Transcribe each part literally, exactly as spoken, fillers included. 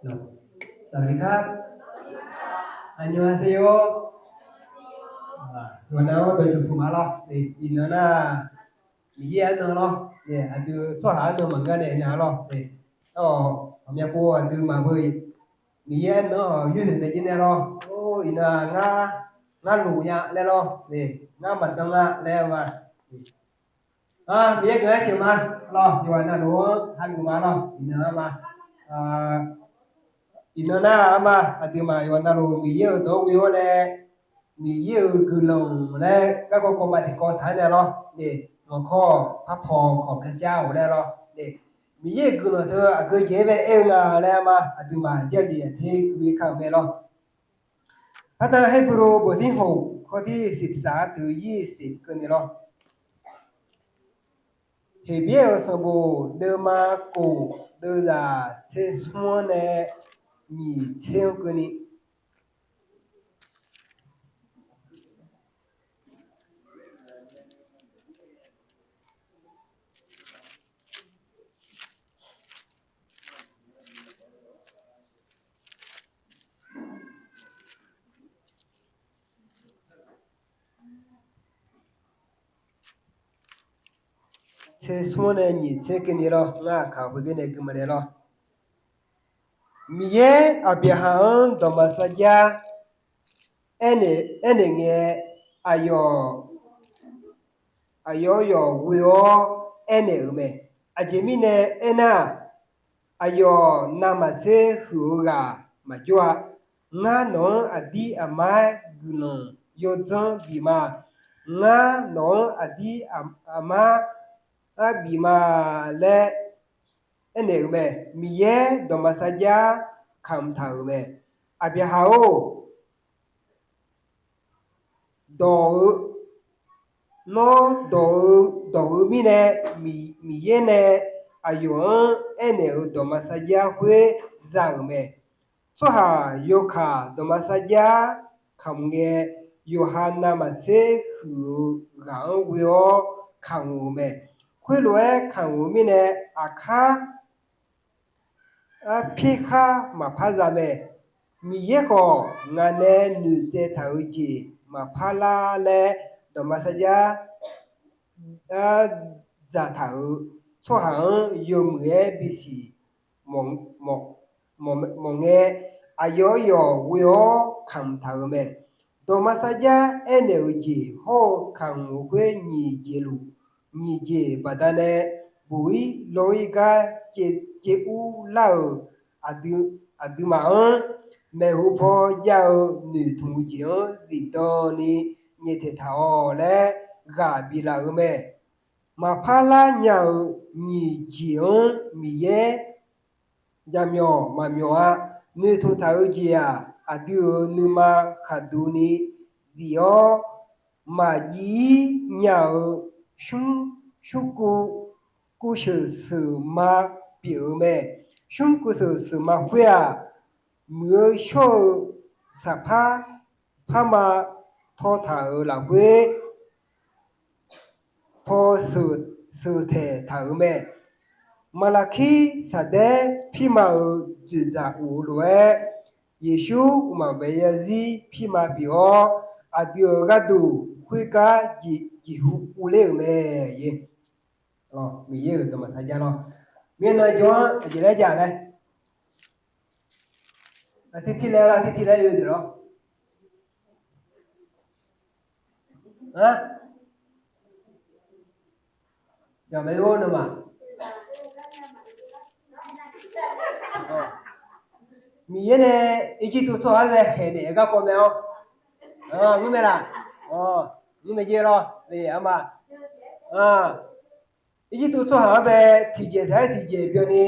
สวัสดีครับ 안녕하세요. Yawqnan-anr dawqcawq puq ma lawr. Iqnan nar, Miqyaer arnan lawr. Aqdui tsawrhaq arnan maqngeur nae nar lawr. Awq, aqmyanpov aqduimaf beu Miqyaer arnan-anr yurhoeq nae jir nae lawr. Iqnan-aq, ngar lof nya laer lawr. Ngar maqdan nga laer ma. Miqyaer guiqlanq-aer ceq ma lawr. Yawqha navluf-anr hageuf ma lawr. Iqnan-anr ma. Iqnan nar-aq ma, aqduimaf yawqha navluf Miqyaer-euq dawq-anr ghoe-awr nae, Miqyaer-euq guiqlanq laer garkawv kawv ma tiqkawv taq-aer nae lawr. Ngawqkawr parpaw kawq paer sar-awq laer lawr. Miqyaer-euq guiqlanq teu aqgeu jeq-aer bae aer-eu nga laer ma, aqduimaf Jarlif aqter guiqlanq ka-euq mae lawr. พระธรรม Heqbyaer บทที่หก ข้อที่สิบสาม ถึง ยี่สิบ keuvni lawr. Heqbyaer-euq sanqbof deuvma kof deuvzaq tser smr-anr nae nyiq tser-anr keuvni. Tser smr-anr nae nyiq tser keuvni lawr. Ngar aqkaq khoerder nae gui ma nae lawr. Miqyaer Aqbyaqhaq-anr dawqma sarjax aernaeq, aernaeq ngae, aqyawf, aqyawf yawf ghoe-awr aernaeq-euq mae. Aqjeq mirnae aernar, aqyawf navmaqtser huiq-eu ghaq maqjawr-a. Ngar nawq-anr aqdir aqmar-aer guiqlanq yawdzanr bif ma. Ngar nawq-anr aqdir aqmar-aer bif ma laer aernaeq-euq mae. Miqyaer dawqma sarjax kamq taq-euq mae. Aqbyaqhaq-or, dawq-eu, nawr dawq-eu, dawq-eu mirnae, Miqyaer nae aqyawf-anr aernaeq-euq dawqma sarjax khoer za-euq mae. Tsawrhaq yawkaq dawqma sarjax kamq ngae, yawqha navmaqtser huiq-eu ghaq-anr ghoe-awr kamq-euq mae. Khoerlof-aer kamq-euq mirnae, aqkar pirkhar maqpar za mae. Miqyaer khawf ngaq nae noeqtsaev taq-euq jeq maqpar lar laer dawqma sarjax dzaqtaq-euq tsawrhaq-anr yawmuiq-aer bisiq mawf ngae, aqyawf yawf ghoe-awr kamq taq-euq mae. Dawqma sarjax aernaeq-euq jeq hawr-eu kamq-euq khoer nyiq jeq luf, nyiq jeq baqdanae buq-ir law-ir gar caev ur lar-euq aqduimaf-anr, maeqhu paw jav-eu noeqtmq-eu jeq-anr zifdan ni nyaeftaeq taq-awq laer ghaq biflaf-euq mae. Maqpar lar nya-euq nyiq jeq-anr Miqyaer jaqmyawf maqmyawf-a. Noeqtmq taq-eu jeq-aq, aqdui-euq nuima khaqduq ni zif-awr, maqjiv-ir nya-euq smr, smrkuv, kuvsheuq sheuqma pyeuf-eu mae. Smr kuvsheuq sheuqma khoer-aq, muiq-eu shawr-eu saqpar parma tawtaq-euq lafkhoer paw sheuqtaeq taq-euq mae. Maqlaqkir saqdaer pirma-euq dzoeqdzaq of-eu lof-aer, Yeqsur mqmaq maqbyav zarzir pirma pyeuf-awr, aqdui-euq gharduq khoergar jeqhu uvler-euq mae. Miqyaer-euq dawqma sarjax lawr. Mirnan jawr-anr aqjeq laer jav laer, aqtir tir laer lar, aqtir tir laer oe deuq lawr. Jaqmaeq-or nawmaf. Miqyaer nae Irjirtuv tsawrhaq-anr bae khaeqnaeq-eu garkawv mae-awr. Nymr mae laq? Nymr mae jer lawr. Arma, Irjirtuv tsawrhaq-anr bae tiqjeq saq-aer tiqjeq byanni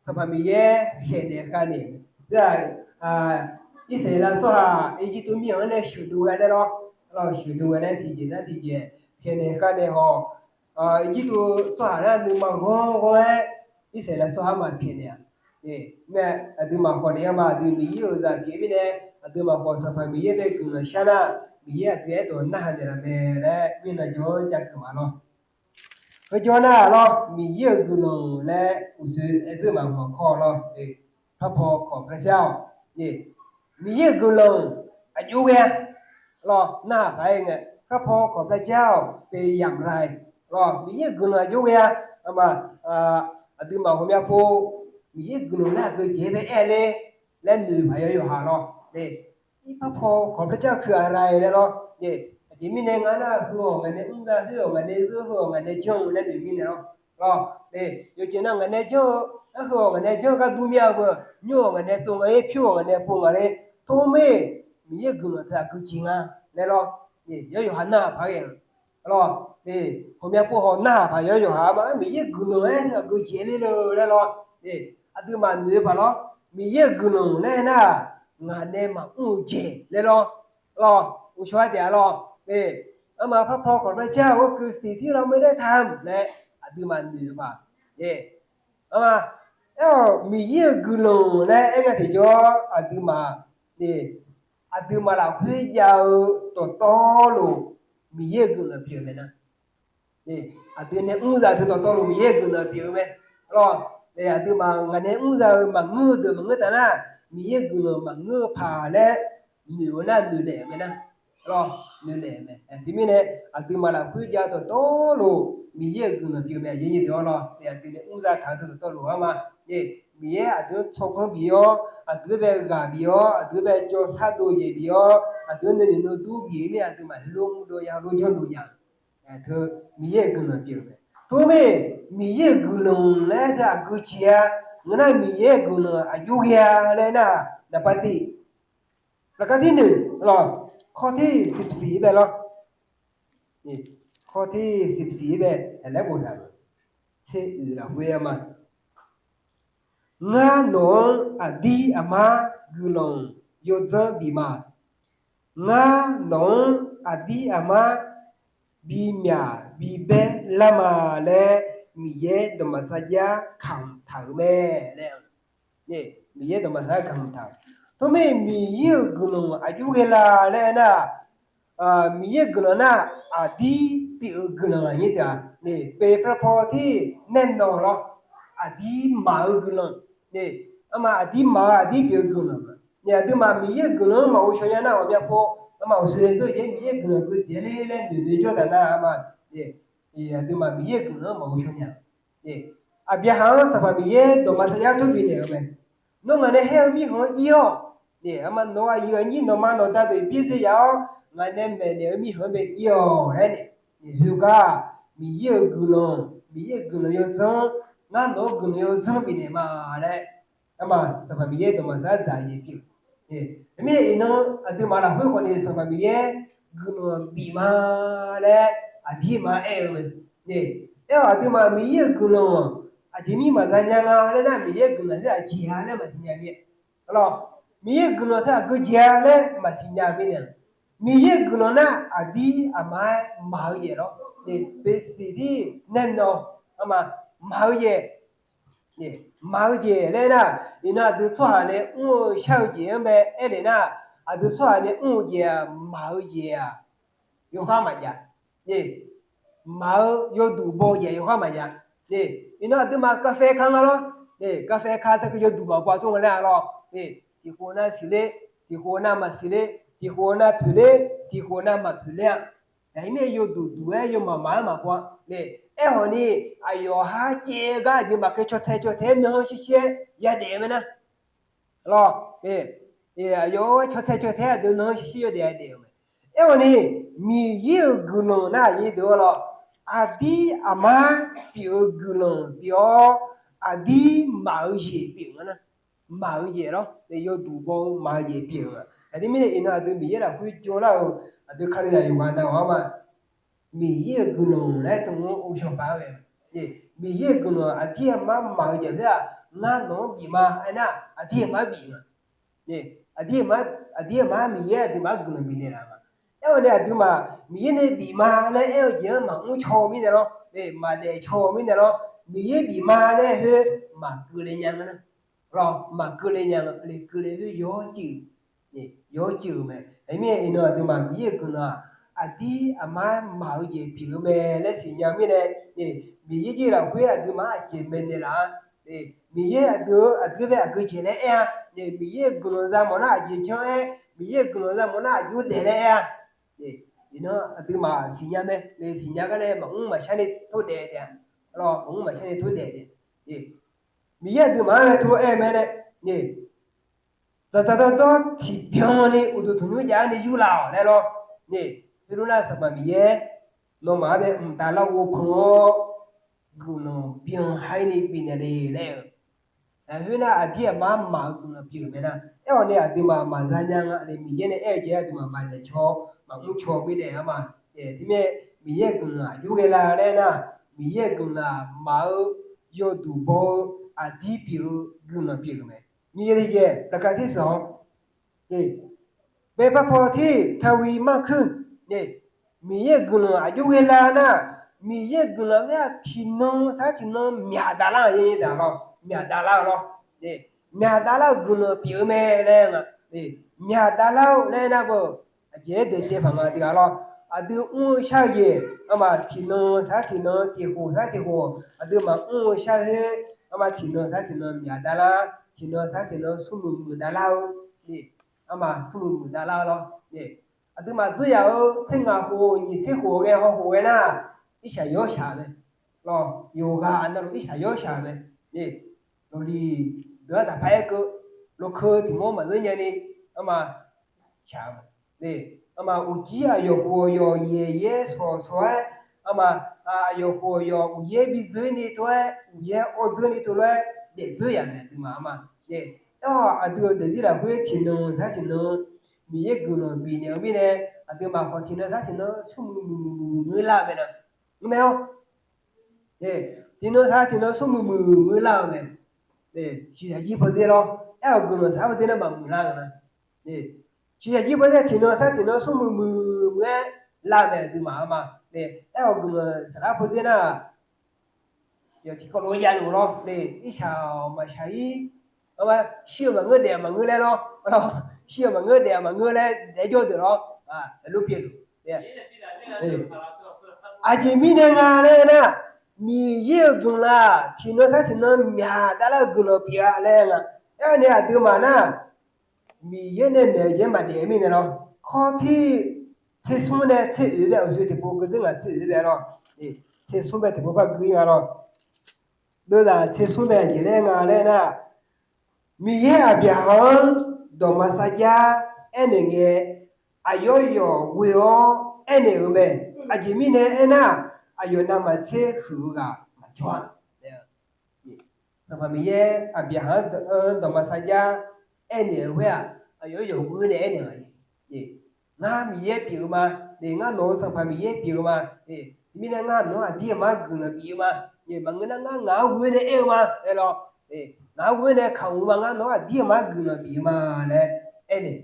Sanqpaq Miqyaer khaeqnaeq khavnaeq. Irsaqleqlav tsawrhaq Irjirtuv mir-anr nae sheuqdov ghae laer lawr. Sheuqdov ghae laer tiqjeq saq-aer tiqjeq khaeqnaeq khavnaeq haw. Irjirtuv tsawrhaq nar nuima ghanr ghanr-aer Irsaqleqlav tsawrhaq maqpyaeqnaeq-a. Mae, aqduimaf khawf naeq-a ma, aqdui Miqyaer-euq zaq pyeuf mirnae, aqduimaf khawf Sanqpaq Miqyaer bae guiqlanq shar nar, Miqyaer aqdui aerdawq narhaq naeqlaf mae laer mirnan jawr-anr jakeuv ma lawr. Heujawr nar lawr, Miqyaer-euq guiqlanq laer uqshoe aer dzeur maqmawq kawr lawr. Par paw kawq par jar-awq. Miqyaer-euq guiqlanq aqjox ghae-a lawr, narhaq paq-aer ngae, par paw kawq par jar-awq, เป็นอย่างไร lawr, Miqyaer-euq guiqlanq aqjox ghae-a. Arma, aqduimaf ghawqmya pov, Miqyaer-euq guiqlanq nar aqgeu jeq-aer bae aer-a ler laer noeq paq-aer yawqha lawr. Par paw kawq par jar-eu kuiq aqrai laer lawr. Aqjeq mirnae ngar nar heu-awq ngaq nae mr za, heu-awq ngaq nae zeur, heu-awq ngaq nae janr-eu laer noeq mirnae lawr. Lawr, yawqjeq nav ngaq nae janr-eu, aer heu-awq ngaq nae janr-eu gar dur mir-a beu, nymr-awq ngaq nae tsov nga-ir, pyur-awq ngaq nae pov nga ler, tormer, Miqyaer-euq guiqlanq teu aqgeu jeq nga laer lawr. Yawr yawqha narhaq paq-aer ghae-eu lawr. Ghawqmya pov hawq narhaq paq yawr yawqha ma, Miqyaer-euq guiqlanq-aer aqgeu jeq ler le laer lawr. Aqduimaf noeq-eu paq lawr, Miqyaer-euq guiqlanq laer nar, ngaq nae maqmr-eu jeq laer lawr. Lawr, uqshawq-aer taef-a lawr. Arma par paw kawq par jar-eu gharduq siq tir lar mae laer taq-a laer aqduimaf noeq-eu paq. Arma, aer-awq Miqyaer-euq guiqlanq laer aer nga tiqjawr aqduimaf, aqduimaf lafkhoer jav-eu dawqtawvluf Miqyaer-euq guiqlanq pyeuf-eu mae nar. Aqdui nae mr za teu dawqtawvluf Miqyaer-euq guiqlanq pyeuf-eu mae. Lawr, aqduimaf ngaq nae mr za-eu maqngeur-eu deuq maqngeur taf nar, Miqyaer-euq guiqlanq maqngeur-eu paq laer noeq-eu nar noeqlaeq-euq mae nar. Lawr, noeqlaeq-euq mae. Teumirnae aqduimaf lafkhoer jav dawqtawvluf Miqyaer-euq guiqlanq pyeuf-eu mae, aqyuif aqnyir deuq-awr lawr. Aqdui nae mr za taq-eu dawqtawvluf-anr ma. Miqyaer aqdui-anr tsawrganr bif-awr, aqdui-anr bae ghaq bif-awr, aqdui-anr bae jawrsar dov yaeq bif-awr, aqdui-anr nuinoeq nuidur bif-eu mir aqduimaf heulof mr dov ya heulof janr dov nya. Teu Miqyaer-euq guiqlanq pyeuf-eu mae. Tormer, Miqyaer-euq guiqlanq laer teu aqgeu jeq-a. Ngeur nar Miqyaer-euq guiqlanq aqjox ghae-a laer nar, naqpav tiq, laqkar tir noeq lawr, kawr tir siqsiq-ir bae lawr. Kawr tir siqsiq-ir bae, aqlaer boftaq-euq tser uiq lafkhoer-a ma. Ngar nawq-anr aqdir aqmar guiqlanq yawdzanr bif ma. Ngar nawq-anr aqdir aqmar bimyaq bibaer lar ma laer Miqyaer dawqma sarjax kamq taq-euq mae laer. Miqyaer dawqma sarjax kamq taq-euq. Tormer Miqyaer-euq guiqlanq aqjox ghae la laer nar, Miqyaer-euq guiqlanq nar aqdir pyeuf-eu guiqlanq aqnyir taef-a. Pe par paw tir nae nawq lawr, aqdir maq-eu guiqlanq. Arma aqdir maq-eu aqdir pyeuf-eu guiqlanq. Aqduimaf Miqyaer-euq guiqlanq-anr maqghov shaw nya nar ghawqmya pov, arma uqshoe deuq jeq Miqyaer-euq guiqlanq geujeq ler laer noeq noeq jawr taf nar, arma, aqduimaf Miqyaer-euq guiqlanq-anr maqghov shaw nya. Aqbyaqhaq-anr Sanqpaq Miqyaer dawqma sarjax tur bifnaeq-eu mae. Nawr ngaq nae haer-eu mirkhanq-anr ir-awq. Arma nawq-eu aqyuif aqnyir nawqma nawqda deuq byaerdzae yaf-awr ngaq nae maeqnaeq-eu mirkhanq-anr bae ir-awq laer nae, khoergar Miqyaer-euq guiqlanq, Miqyaer-euq guiqlanq yawdzanr, ngar nawq-anr guiqlanq yawdzanr bifnaeq ma laer, arma Sanqpaq Miqyaer dawqma sarjax dzaq-eu jeq pyeuf. Mirnae iqnan aqduimaf lafkhoer khawf ni Sanqpaq Miqyaer guiqlanq bif ma laer aqdir ma aer-eu mae. Aer-awq aqduimaf Miqyaer-euq guiqlanq aqjeq mir maqza nya nga laer nar, Miqyaer-euq guiqlanq teu aqjeq-a laer maqsiq nya mir-a. Lawr, Miqyaer-euq guiqlanq teu aqgeu jeq-a laer maqsiq nya mirnae, Miqyaer-euq guiqlanq nar aqdir aqmar-aer maq-eu jeq lawr. Pe siq tir nae nawq, arma, maq-eu jeq. Maq-eu jeq laer nar, iqnan aqdui tsawrhaq nae mr-eu shar-eu jeq-anr bae aer lef nar, aqdui tsawrhaq nae mr-eu jeq-aq, maq-eu jeq-aq, yawkhav maqjav. Maq-eu yawduq baw-eu jeq yawkhav maqjav. Iqnan aqduimaf กาแฟ ka nga lawr. กาแฟ ka teu yawduq maqbaw tsawr nga laer-a lawr. Tiqkhof nav siqler, tiqkhof nav maqsiq ler, tiqkhof nav poeqler, tiqkhof nav maqpoeqler-a. Aqmir-aer yawduq duq-aer yawmaf maq-aer maqbaw-a. Aerkhawf ni, aqyawf har caev-eu gar aqduimaf keuv caw tae caw tae-aer nan-anr shir shir-aer yadaef-eu mae nar. Lawr, aqyawf-aer caw tae caw tae-aer aqdui nan-anr shir shir yawdaef yadaef-eu mae. Aerkhawf ni, Miqyaer-euq guiqlanq nar aqyuif deuq-a lawr, aqdir aqmar pyeuf-eu guiqlanq pyeuf-awr, aqdir maq-eu jeq pyeuf nga nar. Maq-eu jeq lawr, yawduq baw-eu maq-eu jeq pyeuf-eu. Aqdir mirnae iqnan aqdui Miqyaer lafkhoer jawrlar-eu, aqdui Kalizaq yawqghaq nav-awr ma. Miqyaer-euq guiqlanq laer teu-anr ghovshaw paq-aer ghae-eu. Miqyaer-euq guiqlanq aqdir aqmar maq-eu jeq khoer-aq, ngar nawq-anr bif ma aernar, aqdir aqmar bif nga. Aqdir aqmar Miqyaer aqduimaf-anr guiqlanq bifnaeq laf nga. Aerkhawf nae aqduimaf Miqyaer nae bif ma laer aer-eu jeq-anr maqmr caw-eu mirnae lawr, maqdaef caw-eu mirnae lawr, Miqyaer bif ma laer khoer maqkeuv le nya nga nar. Lawr, maqkeuv le nya nga, le keuv le khoer yawcuiv, yawcuiv-euq mae. Aqmir-aer iqnan aqduimaf Miqyaer-euq guiqlanq-aq, aqdir aqmar maq-eu jeq pyeuf-eu mae laer siqnya-eu mirnae, Miqyaer jir lafkhoer aqduimaf-anr aqjeq maeqnaeq laf-a. Miqyaer aqdui-eu aqdui bae aqgeu jeq laer aer-a. Miqyaer-euq guiqlanq za mawf nar aqjeq janr-aer, Miqyaer-euq guiqlanq za mawf nar aqjox daeq laer aer-a. Iqnan aqduimaf siqnya mae, siqnya gar nae maqmr maqshar ni tov daef taef-a. Maqmr maqshar ni tov daef taef. Miqyaer aqduimaf-anr nae tov aer mae nae, dzaqdzaq dawrdawr tiqbyan ni uqduq tanqnymr jav-aer ni yurlaf-awq laer lawr. Khoerlof nar Sanqpaq Miqyaer nawmaf-anr bae mqtav lar-eu ghovpanq-awr guiqlanq byan har-ir ni bifnaeq le laer-eu. Khoernar aqdir aqmar maq-eu guiqlanq pyeuf-euq mae nar, aer-awq nae aqduimaf maqza nya nga nae Miqyaer nae aer-eu jeq aqduimaf maqlaeq caw maqmr caw mirnae-a ma. Teumirnae Miqyaer-euq guiqlanq aqjox ghae la laer nar, Miqyaer-euq guiqlanq maq-eu yawduq baw-eu aqdir pyeuf-eu guiqlanq pyeuf-euq mae. Nyiq yaeq tiqjeq laqkhaq tirsanq-awr เปโตร บทที่สอง ข้อที่สิบสอง Miqyaer-euq guiqlanq aqjox ghae la nar, Miqyaer-euq guiqlanq khoer-aq tiqnan sar tiqnan myaq davlar-euq daq lawr, myaq davlar-eu lawr. Myaq davlar-eu guiqlanq pyeuf-eu mae laer nga. Myaq davlar-eu laer nar beu, aqjeq-aer daeqcaev paq nga deuq-a lawr. Aqdui mr-eu shar-eu jeq, arma tiqnan sar tiqnan tiqkhof sar tiqkhof aqdui maqmr-eu shar khoer, arma tiqnan sar tiqnan myaq davlar, tiqnan sar tiqnan smrmuiq muiq davlar-eu, arma smrmuiq muiq davlar-eu lawr. Aqduimaf dzeur yaf-eu tser ngaq khof nyiq tser khof ghae hawkhof ghae nar, irshaq yawr shaq-eu mae. Lawr, yawqghaq navluf irshaq yawr shaq-eu mae. Lawqliq deuq-anr taqpar-aer keuv, lawkeu tiq mawr maqzeur nyani, arma shaq-eu mae. Arma uqjir aqyawf khof aqyawf yaeq yaer shawq shawq-aer, arma aqyawf khof aqyawf uqyaer bi dzeur ni tov-aer, uqyaer awr dzeur ni tov lof-aer daef dzeur yaf mae aqduimaf arma. Aer-awq aqdui-euq daefzir lafkhoer tiqnan sar tiqnan Miqyaer guiqlanq bifnaeq-eu mirnae, aqduimaf khawf tiqnan sar tiqnan smrmuiq muiq muiq muiq-eu lar-eu mae na. Ngeur mae-awr, tiqnan sar tiqnan smrmuiq muiq muiq-eu lar-eu mae. Shiqshaq jir pawdzer lawr, aer-awq guiqlanq sar pawdzer nar maqmuiq lar-eu nga. Shiqshaq jir pawdzer tiqnan sar tiqnan smrmuiq muiq muiq-aer lar-eu mae aqduimaf arma. Aer-awq guiqlanq saqlar pawdzer nar, yawf tiqkawv lof-aer javluf lawr, irshaq-awq maqshaq-ir, shir-eu maqngeur daef-awq maqngeur laer lawr, shir-eu maqngeur daef-awq maqngeur laer daef-aer jawr deuq lawr, lof pyeuf-eu. Aqjeq mirnae nga laer nar, Miqyaer-euq guiqlanq-aq tiqnan sar tiqnan myaq davlar-eu guiqlanq pyeuf-a laer nga. Aernae aqduimaf nar, Miqyaer nae maeq-eu jeq-aer maqdaef-eu mirnae lawr, kawr tir tser smr nae tser oeq bae awqshoe tiqpov geudzeur ngaq tser oeq bae lawr, tser smr bae tiqpov par gui nga lawr. Deuvzaq tser smr bae aqjeq laer nga laer nar, Miqyaer Aqbyaqhaq-anr dawqma sarjax aernaeq ngae, aqyawf yawf ghoe-awr aernaeq-euq mae. Aqjeq mirnae aernar, aqyawf navmaqtser huiq-eu ghaq maqjawr-a. Sanqpaq Miqyaer Aqbyaqhaq-anr dawqma sarjax aernaeq-eu khoer-aq, aqyawf yawf ghoe nae aernaeq-a. Ngar Miqyaer pyeuf-eu ma. Ngar nawq-euq Sanqpaq Miqyaer pyeuf-eu ma. Mirnae ngar nawq-anr aqdir aqmar guiqlanq bif-eu ma. Maqngeur nar ngar ngaq-anr ghoe nae aer-eu ma laer lawr. Ngaq-anr ghoe nae kamq-eu ma, ngar nawq-anr aqdir aqmar guiqlanq bif-eu ma laer aernaeq.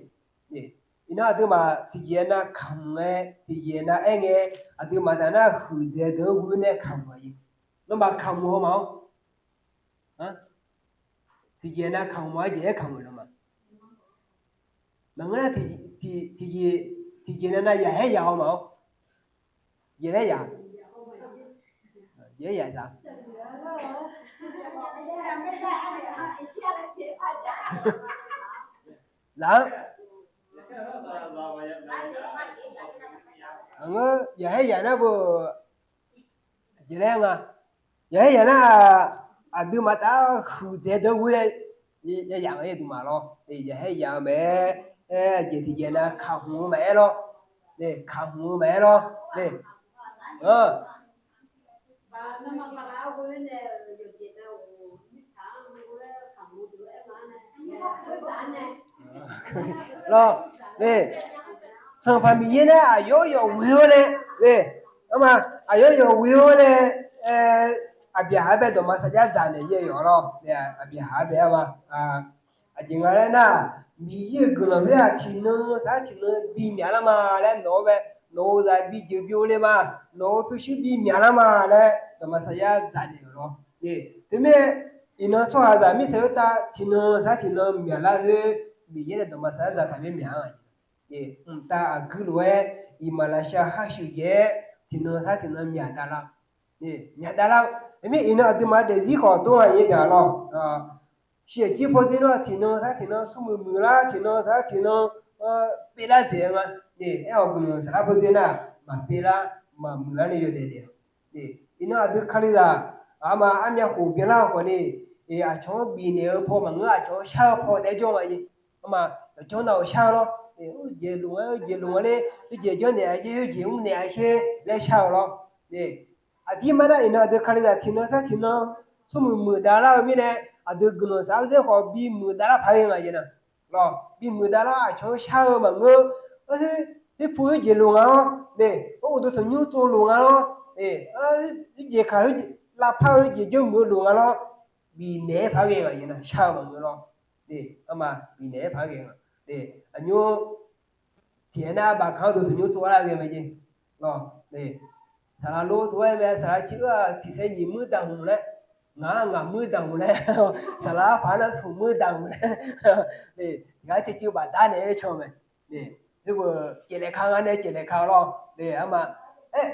Iqnan aqduimaf tiqjeq nav kamq ngae, tiqjeq nav aer ngae, aqduimaf taf nar huiqdzaeq deuq-anr ghoe nae kamq-a. Nawmaf kamq haw ma-awr, tiqjeq nav kamq ma, aqjeq aer kamq-eu nawmaf. Maqngeur nar, tiqjeq nav nav yaqhaer yaq haw ma-awr, yaqhaer yaq, yaqhaer yaq za. Zaq-anr Aqngeur yaqhaer yaq nar beu, jeq laer nga. Yaqhaer yaq nar, aqduimaf taf-awr huiqdzaeq deuq ghoe-aer ya yaq-eu aqduimaf lawr. Yaqhaer yaq-eu mae. Aer, jeq tiqjeq nav kamq-eu maqaer lawr. Kamq-eu maqaer lawr. Lawr, Sanqpaq Miqyaer nae aqyawf yawf ghoe-awr nae, arma, aqyawf yawf ghoe-awr nae, Aqbyaqhaq-anr bae dawqma sarjax dzaq naeq-eu yawf lawr. Aqbyaqhaq-anr bae arma, aqjeq nga laer nar, Miqyaer-euq guiqlanq khoer-aq tiqnan sar tiqnan bimyaq lar ma laer nawq-anr bae, nawq-euq zaq bijeuq bi-eu le ma, nawq-euq pyurshuir bimyaq lar ma laer dawqma sarjax dzaq naeq-euq lawr. Teumirnae, iqnan tsawrhaqzaq mirtsaq khoertav tiqnan sar tiqnan myaqlar khoer, Miqyaer nae dawqma sarjax dzaq taq-aer myaq-a. Mqtav aqguir lof-aer iqmalavshav harshuif jaeq-aer tiqnan sar tiqnan myaq davlar. Myaq davlar-eu, aqmir iqnan aqduimaf daefzir khawf dov-a ir daq lawr. Shiqshaq jir pawdzer nar tiqnan sar tiqnan smrmuiq muiqlar, tiqnan sar tiqnan pevlar dzaeq-eu nga. Aer-awq guiqlanq saflar pawdzer nar maqpevlar maqmuiqlar ni yawdaef daef-a. Iqnan aqdui kalizaq, arma armyav khof byanlar-eu khawf ni, aqcawq-anr bifnaeq-eu paw maqngeur, aqcawq-anr shar-eu paw taef-aer jawr nga-ir. Arma, yawqjawr nav-euq shar-eu lawr. Khoerjeq loq-a, khoerjeq loq-a ler, khoerjeq janrnaeq-a sher, khoerjeq mrnaeq-a sher laer shar-eu lawr. Aqdir mar nar iqnan aqdui kalizaq tiqnan sar tiqnan smrmuiq muiq davlar-eu mirnae, aqdui guiqlanq saflar pawdzer khawf bimuiq davlar paq ghae nga jeq nar. Lawr, bimuiq davlar aqcawq-anr shar-eu maqngeur. Khoer, khoerpu khoerjeq loq nga lawr. Aer, uqduq tanqnymr tsov loq nga lawr. Khoerjeq kaq, lavpar-eu khoerjeq janrmuiq-eu loq nga lawr. Bifnaeq-aer paq ghae nga jeq nar, shar-eu maqngeur lawr. Arma, bifnaeq-aer paq ghae nga. Aqnymr tiq aer nar bafkaq-anr uqduq tanqnymr tsov lar ghae mae jeq. Lawr, saqlaq lor tsov-aer mae, saqlaq civ-eu-aq tiqsaer nyiq muir daq hmq laer, ngaq-anr ngaq muir daq hmq laer, saqlaq arpaq-anr nar smq muir daq hmq laer, tiq ghaq civ civ bafdar naeq-aer can mae. Khoer-eu, caevlaeq ka nga nae caevlaeq ka lawr. Arma, aer,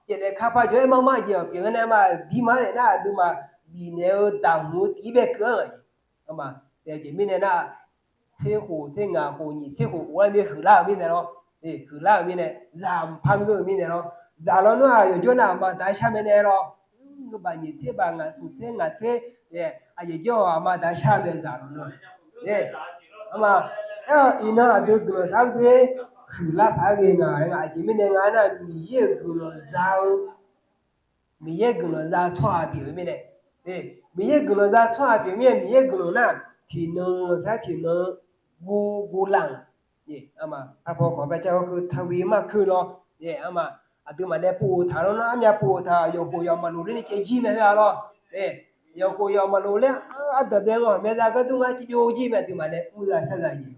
caevlaeq ka paq jawr-aer mar mar jeq-awq pyeuf-anr nae ma, dir mar naeq nar aqduimaf bifnaeq-eu daq hmq-eu tiq ir bae keuv-anr-aq jeq. Arma, aer jeq mirnae nar, tser khof tser ngaq khof nyiq tser khof khof-aer mir huiqlar-euq mirnae lawr. Huiqlar-euq mirnae, zaq mqpar ngeur-euq mirnae lawr. Zaq lawr nar-aq yawqjawr nav aqma aqda shar mae nae lawr. Ngeur baq nyiq tser baq ngaq smq tser ngaq tser, aqjeq jawr-awq aqma aqda shar mae zaq lawr nar. Arma, aer-awq iqnan aqdui guiqlanq saflar pawdzer huiqlar paq-aer ghae nga laer nga. Aqjeq mirnae nga nar Miqyaer-euq guiqlanq za-eu Miqyaer guiqlanq za-eu tsawrhaq pyeuf-eu mirnae. Miqyaer guiqlanq za tsawrhaq pyeuf-eu mirnae, Miqyaer guiqlanq nar tiqnan sar tiqnan guv guv lar-euq. Arma, arpaw kawq bae jar-awr keuv taqwi mar keuv lawr. Arma, aqduimaf nae pov-euq taq lawr nar, armyav pov-euq taq yawqkhof yawq maqloq ler ni caev jir mae khoer-a lawr. Yawqkhof yawq maqloq ler, ardawq bae ngawq maeq za gardur ngar civ byov jir mae, aqduimaf nae mr za shar za jeq.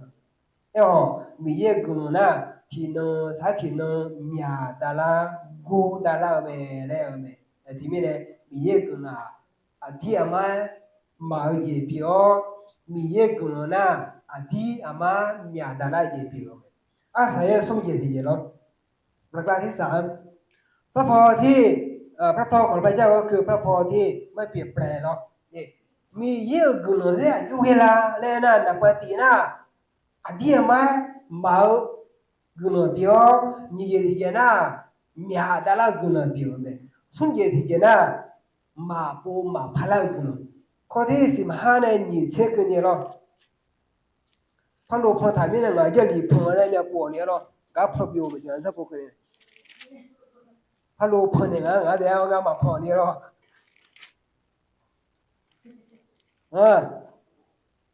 Aer-awq, Miqyaer-euq guiqlanq nar tiqnan sar tiqnan myaq davlar guv davlar-eu mae laer-eu mae. Aqjeq mirnae, Miqyaer-euq guiqlanq aqdir aqmar-aer maq-eu jeq pyeuf-awr, Miqyaer-euq guiqlanq nar aqdir aqmar myaq davlar-eu jeq pyeuf-eu mae. Arsaq yaer smr jeq tiqjeq lawr. Lavkar tirsaq-anr, parpaw tir, parpaw kawq bae jar-awr keuv parpaw tir mar pyeuf plaeq lawr. Miqyaer-euq guiqlanq khoer aqjox ghae la laer nar, naqpav tif nar, aqdir aqmar-aer maq-eu guiqlanq pyeuf-awr, nyiq jeq tiqjeq nar, myaq davlar-eu guiqlanq pyeuf-eu mae. Smr jeq tiqjeq nar, maqpov maqpar lar-eu guiqlanq. Kawv tir siq maqha nae nyiq tser keuvni lawr. Parlov pan taq mirnae ngaq jarlif pan-a laer myavpov-awq ni-a lawr. Gar pan byov-eu maqsiq-a, zarpov keuvni. Parlov pan naeq nga, ngaq-anr daef-a ngar maqpan-awq ni lawr.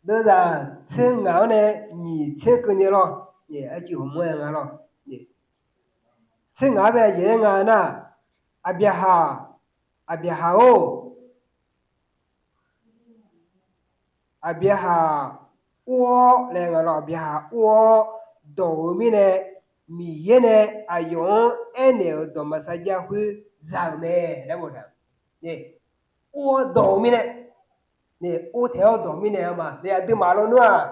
Deuvzaq tser ngaq-anr nae nyiq tser keuvni lawr. Arcuiv hawqmawr-aer nga lawr. Tser ngaq-anr bae yaeq-aer nga nar, Aqbyaqhaq, Aqbyaqhaq-or, Aqbyaqhaq or-awr laer nga lawr, Aqbyaqhaq or-awr dawq-euq mirnae, Miqyaer nae aqyawf-anr aernaeq-euq dawq maqsar jar khoer za-euq mae laer boftaq. Or-awr dawq-euq mirnae, or taeq-awr dawq mirnae-a ma. Aqduimaf lawnmr-aq,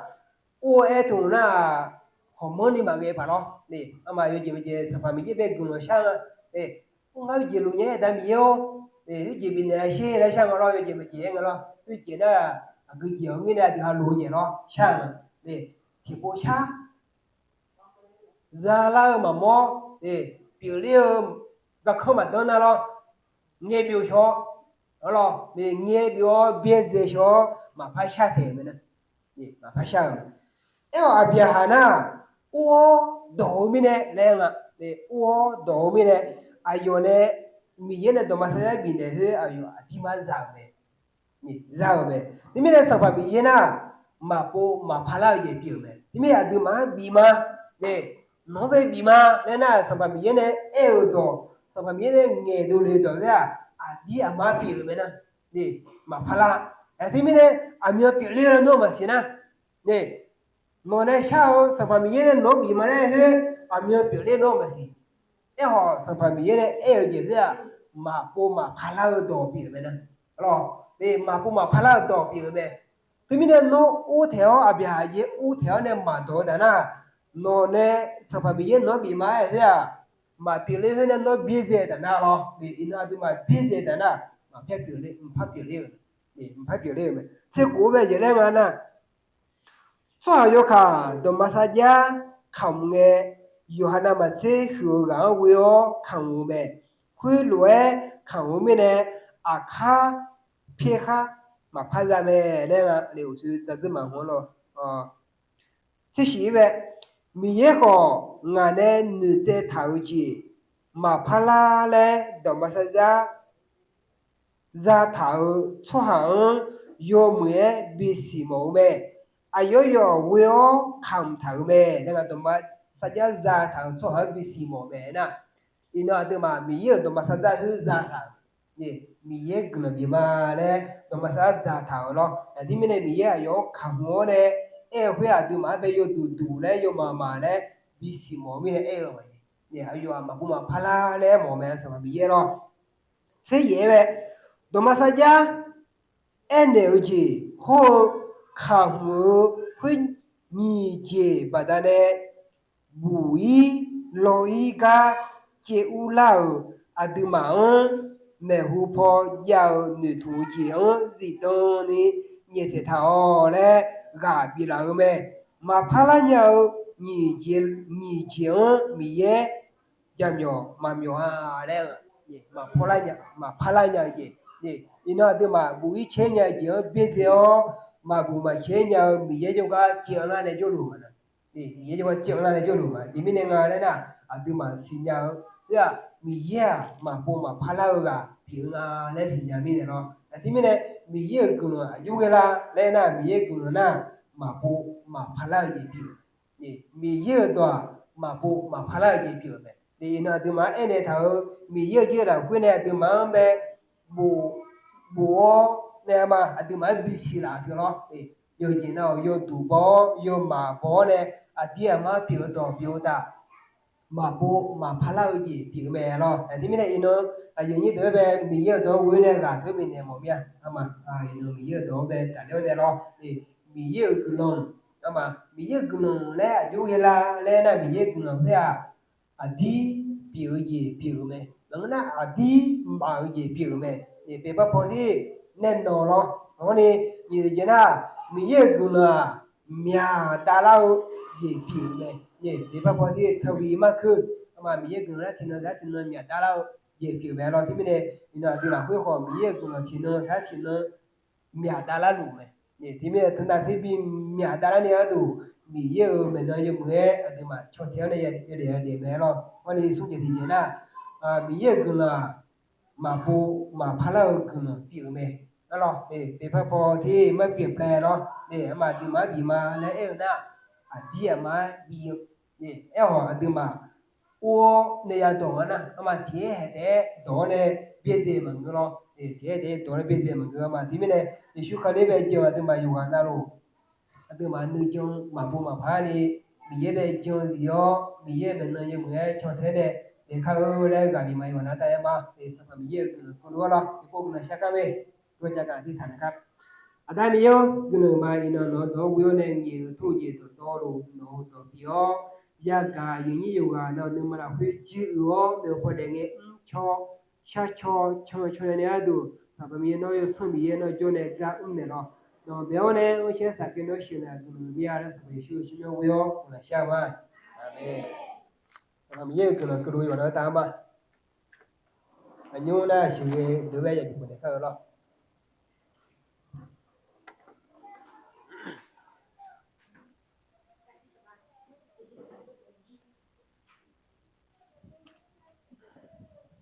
or-aer tmq nar-aq, hawqmanrni maqghae paq lawr. Arma yawjeq maqjeq Sanqpaq Miqyaer bae guiqlanq shar nga. Or ngar yawjeq luf nya-aer da Miqyaer-or, yawjeq bifnaeq-a sher laer shar nga lawr, yawjeq maqjeq-aer nga lawr. Yawjeq nar-aq, aqgeu jeq-awr ngeur nae aqdui ha loq-eu jeq lawr shar-eu nga. Tiqpov shar zalar-eu maqmawr, pyeufler-eu garkanr maqdanr nar lawr, ngaeqbyov shawr-awr, ngaeqbyov-awr byaerdzae shawr-awr maqpar shar taeq-euq mae nar. Maqpar shar-eu mae. Aer-awq Aqbyaqhaq nar, or-awr dawq-eu mirnae laer nga. Or-awr dawq-eu mirnae, aqyawf nae Miqyaer nae dawq maqsar yar bifnaeq khoer aqyawf aqdirmar za-euq mae. Za-euq mae. Teumirnae Sanqpaq Miqyaer nar, maqpov maqpar lar-eu jeq pyeuf-euq mae. Teumirnae aqduimaf-anr bif ma. Nawq-anr bae bif ma laer nar, Sanqpaq Miqyaer nae aer-euq dawq, Sanqpaq Miqyaer nae ngaeqdov le dawq khoer-aq, aqdir aqmar pyeuf-euq mae nar. Maqpar lar. Teumirnae aqmyan pyeufler-eu nar maqsiq nar. Nawq nae shar-eu Sanqpaq Miqyaer nae nawq-anr bif ma laer khoer aqmyan pyeufler nar maqsiq. Aerkhawf Sanqpaq Miqyaer nae aer-eu jeq khoer-aq, maqpov maqpar lar-eu dawq pyeuf-euq mae nar. Maqpov maqpar lar-eu dawq pyeuf-euq mae. Teumirnae nawr or taeq-awr Aqbyaqhaq jeq or taeq-awr nae maqdawq-eu taf nar, nawq nae Sanqpaq Miqyaer nawq-anr bif ma-aer khoer-aq, maqpyeuf ler khoer nae nawr byaerdzae taf nar lawr. Iqnan aqduimaf byaerdzae taf nar, maqpar pyeuf ler, mqpar pyeuf ler-eu, mqpar pyeuf ler-eu mae. Tser khof-aer bae jeq laer nga nar, tsawrhaq yawkaq dawqma sarjax kamq ngae, yawqha navmaqtser huiq-eu ghaq-anr ghoe-awr kamq-eu mae. Khoerlof-aer kamq-eu mirnae, aqkar pyaer khar maqpar za mae laer nga. Uqshoe zadzeur maqhmq-anr lawr. Tser shif-ir bae, Miqyaer khawf ngaq nae noeqtsaev taq-euq jeq maqpar lar laer dawqma sarjax zataq-euq tsawrhaq-anr yawmuiq-aer bisiq mawf-eu mae. Aqyawf yawf ghoe-awr kamq taq-euq mae laer nga. Dawqma sarjax zataq-euq tsawrhaq-anr bisiq mawf-eu mae nar, iqnan aqduimaf Miqyaer-euq dawqma sarjax khoer zataq-euq, Miqyaer guiqlanq bif ma laer dawqma sarjax zataq-euq lawr. Aqdir mirnae Miqyaer aqyawf-anr kamq-awr nae aer-eu khoer aqduimaf-anr bae yawduq duq laer yawmaf maf laer bisiq mawf-eu mirnae aer-eu mae. Aqyawf-aq maqbov maqpar lar laer aer mawf-eu mae, Sanqpaq Miqyaer lawr. Tser yaef-aer bae, dawqma sarjax aernaeq-eu jeq hawr-eu kamq-eu khoer nyiq jeq baqdanae buq-ir law-ir gar caev urlar-euq aqduimaf-anr maeqhu paw jav-euq noeqtmq-eu jeq-anr zifdan ni nyaeftaeq taq-awq laer ghaq biflaf-eu mae. Maqpar lar nya-eu nyiq jeq-anr Miqyaer jaqmyawf maqmyawf-a laer, maqpar lar nya-eu jeq. Iqnan aqduimaf buq-ir caer nya-eu jeq-anr byaerdzae-awr, maqbuq maqcaer nya-eu Miqyaer jawrgar caev-anr lar nae jawrluf ma. Miqyaer jawrgar caev-anr lar nae jawrluf ma. Jeq mirnae nga laer nar, aqduimaf siqnya-eu khoer-aq, Miqyaer-aq maqpov maqpar lar-eu ghaq pyeuf-eu nga laer siqnya mirnae lawr. Aqjeq mirnae, Miqyaer-euq guiqlanq aqjox ghae lar laer nar, Miqyaer-euq guiqlanq nar, maqpov maqpar lar-eu jeq pyeuf-eu. Miqyaer-euq dawq-aq, maqpov maqpar lar-eu jeq pyeuf-eu mae. Iqnan aqduimaf-anr aernaeq taq-euq Miqyaer-euq jeq lafkhoer nae aqduimaf-anr bae bof-awr nae ma, aqduimaf-anr bisiq laf-eu teu lawr. Yawqjeq nav-awq yawduq baw-awr yawmaf baw-awr nae aqdir aqmar pyeuf-eu dawq pyeuf-eu taf, maqpov maqpar lar-eu jeq pyeuf-eu mae lawr. Aqjeq mirnae iqnan aqyuif aqnyir deuq-anr bae Miqyaer-euq dawq-anr ghoe-awr nae ghaq teu bifnaeq mawf mir-a. Iqnan Miqyaer-euq dawq-anr bae tafler-awr nae lawr. Miqyaer-euq guiqlanq, Miqyaer-euq guiqlanq laer aqjox ghae lar laer nar, Miqyaer-euq guiqlanq khoer-aq, aqdir pyeuf-eu jeq pyeuf-eu mae. Maqngeur nar aqdir maf-eu jeq pyeuf-eu mae. Beqpar paw tir nae nawq lawr. Hawr ni nyiq jeq nar, Miqyaer-euq guiqlanq-aq, myaq davlar-eu jeq pyeuf-eu mae. Beqpar paw tir teubi markeuv, Miqyaer-euq guiqlanq nar tiqnan sar tiqnan myaq davlar-eu jeq pyeuf-eu mae lawr. Teumirnae iqnan aqdui lafkhoer khawf Miqyaer-euq guiqlanq tiqnan sar tiqnan myaq davlar luf mae. Teumirnae teunav teubi myaq davlar ni gharduq, Miqyaer-euq maeqnan yawmuiq-aer aqduimaf caw tae-awr nae yadaef yadaef mae lawr. Hawr ni smr jeq tiqjeq nar, Miqyaer-euq guiqlanq-aq, maqpov maqpar lar-eu guiqlanq pyeuf-eu mae. Arlawr, beqpar paw tir mar pyeuf pae lawr. Aqma aqduimaf-anr bif ma laer aer-eu nar, aqdir aqmar bif-eu. Aerkhawf aqduimaf or-awr nae yadawq-a nar, arma tiq aer haeq taef-aer dawq-awr nae byaerdzae maqngeur lawr. Tiq aer taef-aer dawq-awr nae byaerdzae maqngeur. Arma tiq mirnae Yeqsur Kali bae jan-eu aqduimaf yawqghaq navluf, aqduimaf nuijan maqpov maqpar ni Miqyaer bae jan zif-awr, Miqyaer maeqnan yawmuiq-aer caw tae-aer nae daef kar-eu laer ghaq bif ma. Yawqghaq nav taef-aer ma. Sanqpaq Miqyaer-euq guiqlanq keuvluf-awr lawr, tiqpov guiqlanq shar kar mae. Gawrja gaq tir taq nae kar. Aqda Miqyaer-or, guiqlanq ma iqnan nawq-anr dawq-awr ghoe-awr nae ngaeq-eu tov-eu jeq dawqtawvluf nawq-euq dawq pyeuf-awr, yagaq yawnyir yawqghaq navluf nuima lafkhoer juiruiq-awr nae paw daef ngae mrcaw sharcaw can caw nae gharduq, Sanqpaq Miqyaer nawr yawsanr Miqyaer nawr jawr nae gar mrnaeq lawr. Nawq-anr bae-awr nae mr shaer saqkae nawr sheuqnaeq guiqlanq mir-a laer Sanqpaq Yeqsur-eu tsawrmyanr ghoe-awr guiqlanq shar-eu ma. Aqmeq. Sanqpaq Miqyaer-euq guiqlanq keuvluf yawqnan-anr taf-a ma. Aqnymr nar sheuqghae deuq-aer yabif khofnaeq kar-eu lawr.